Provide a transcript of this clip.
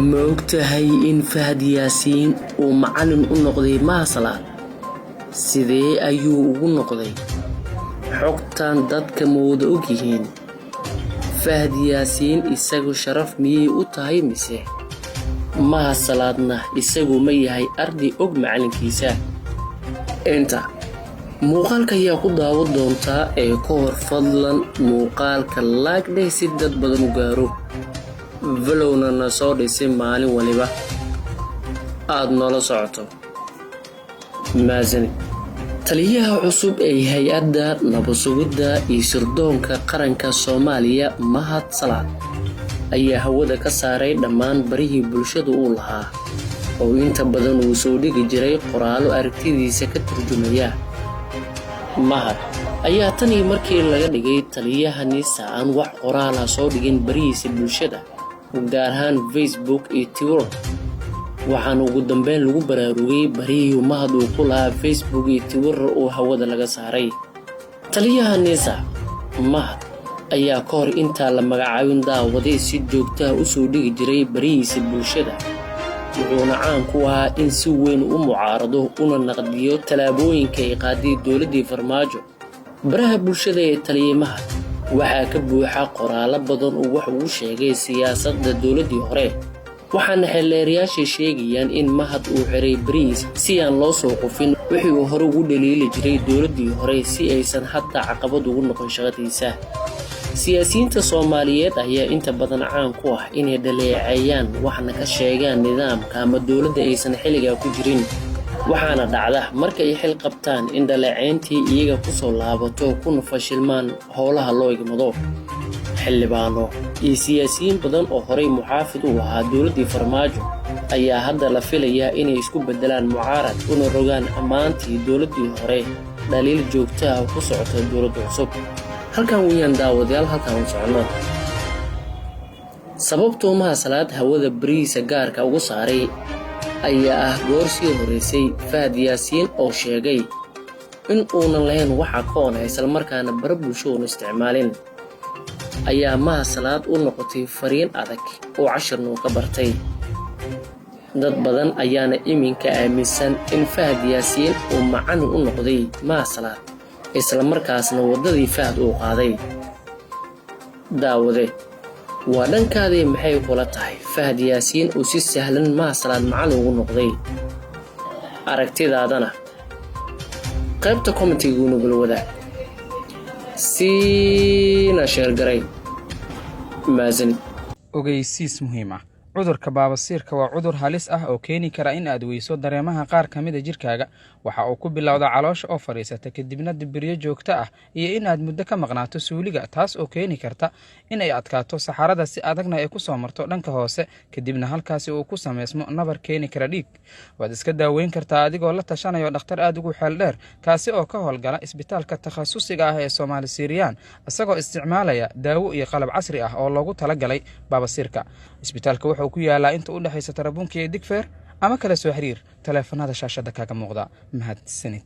Ma ogtahay in Fahad Yaasiin uu macallin u noqday Mahad Salaad? Sidee ayuu ugu noqday? Xogtan dadka ma wada ogyihiin? Fahad Yaasiin isagu sharaf miyay u tahay mise? Mahad Salaadna isagu ma yahay arday og macallinkiisa? Inta muuqaalka ayaa ku daawan doontaa ee ka hor, fadlan muuqaalka like dheh si dad badan u gaaro, follow-na na soo dhisay maalin waliba aad noola socoto. Mahadsanid. Taliyaha cusub ee Hay-adda Nabadsugidda iyo Sirdoonka Qaranka Soomaaliya, Mahad Salaad, ayaa hawada ka saaray dhammaan barihii bulshada uu lahaa oo inta badan uu soo dhigi jiray qoraallo aragtidiisa ka turjumaya. Mahad ayaa tan iyo markii laga dhigay taliyaha NISA aan wax qoraala soo dhigin barihiisa bulshada, gaar ahaan Facebook iyo Twitter. Waxaana ugu dambeyn lagu baraarugay barihii Mahad uu ku lahaa Facebook iyo Twitter oo hawada laga saaray. Taliyaha NISA Mahad ayaa ka hor intaa la magacaabin, daawaday, si joogtaha u soo dhigi jiray barihiisa bulshada, wuxuuna caan ku ahaa in si weyn u mucaarado una naqdiyo tallaabooyinka ay qaaday dowladdii Farmaajo. Baraha bulshada ee taliye Mahad waxaa ka buuxa qoraallo badan oo wax uu sheegay siyaasadda dowladdii hore, waxaana xeelleerayaasha sheegayaan in Mahad uu xiray barihiis si aan loo soo qufin wixii uu hore ugu dhaliili jiray dowladdii hore, si aysan hataa caqabad ugu noqon shaqadiisa. Siyaasiyiinta Soomaaliyeed ayaa inta badan caan ku ah inay dhaleeceeyaan waxna ka sheegaan nidaamka ama dowladda aysan xilligaa ku jirin, waxaana dhacda marka ay xil qabtaan in dhaleeceyntii iyaga kusoo laabato, kuna fashilmaan howlaha loo igmado. Xildhibaano iyo siyaasiyiin badan oo horey muxaafid u ahaa dowladdii Farmaajo ayaa hadda la filayaa inay isku beddelaan mucaarad, una rogaan ammaantii dowladdii hore dhaliil joogto ah ku socota dowladda cusub. Halkan weeyaan, daawadayaal, halkan u soconno. Sababtuu Mahad Salaad hawada barihiisa gaarka ugu saaray ayaa ah goor sii horeysay Fahad Yaasiin oo sheegay in uunan lahayn wax akoon ah, islamarkaana bara bulsho uun isticmaalin, ayaa Mahad Salaad u noqotay fariin adag oo cashirna uu ka bartay. Dad badan ayaana iminka aaminsan in Fahad Yaasiin uu macallin u noqday Mahad Salaad, islamarkaasna waddadii Fahad uu qaaday. Daawade, waa dhankaadii, maxay kula tahay Fahad Yaasiin uu si sahlan Mahad Salaad macallin ugu noqday? Aragtidaadana qaybta comment-iga nugula wadaag, siina share garay. Mahadsanid. Ogeysiis muhiim ah: cudurka baabasiirka waa cudur halis ah oo keeni kara in aad weyso dareemaha qaar ka mid a jirkaaga. Waxa uu ku bilowdaa caloosha oo fadhiisata, kadibna dibiryo joogto ah iyo in aad muddo ka maqnaato suuliga, taas oo keeni karta in ay adkaato saxarada, si adagna ay ku soo marto dhanka hoose, kadibna halkaasi uu ku samaysmo nabar keeni kara dhiig. Waad iska daaweyn kartaa adigoo la tashanayo dhakhtar aad ugu xeel dheer, kaasi oo ka howlgala isbitaalka takhasusiga ah ee Soomaali Siriyaan, isagoo isticmaalaya daawo iyo qalab casri ah oo loogu talagalay baabasiirka. Isbitaalka wuxuu ku yaalaa inta u dhexaysa Tarabuunka iyo Digfeer, ama kala soo xiriir taleefanada shaashada kaaga muuqda. Mahadsanid.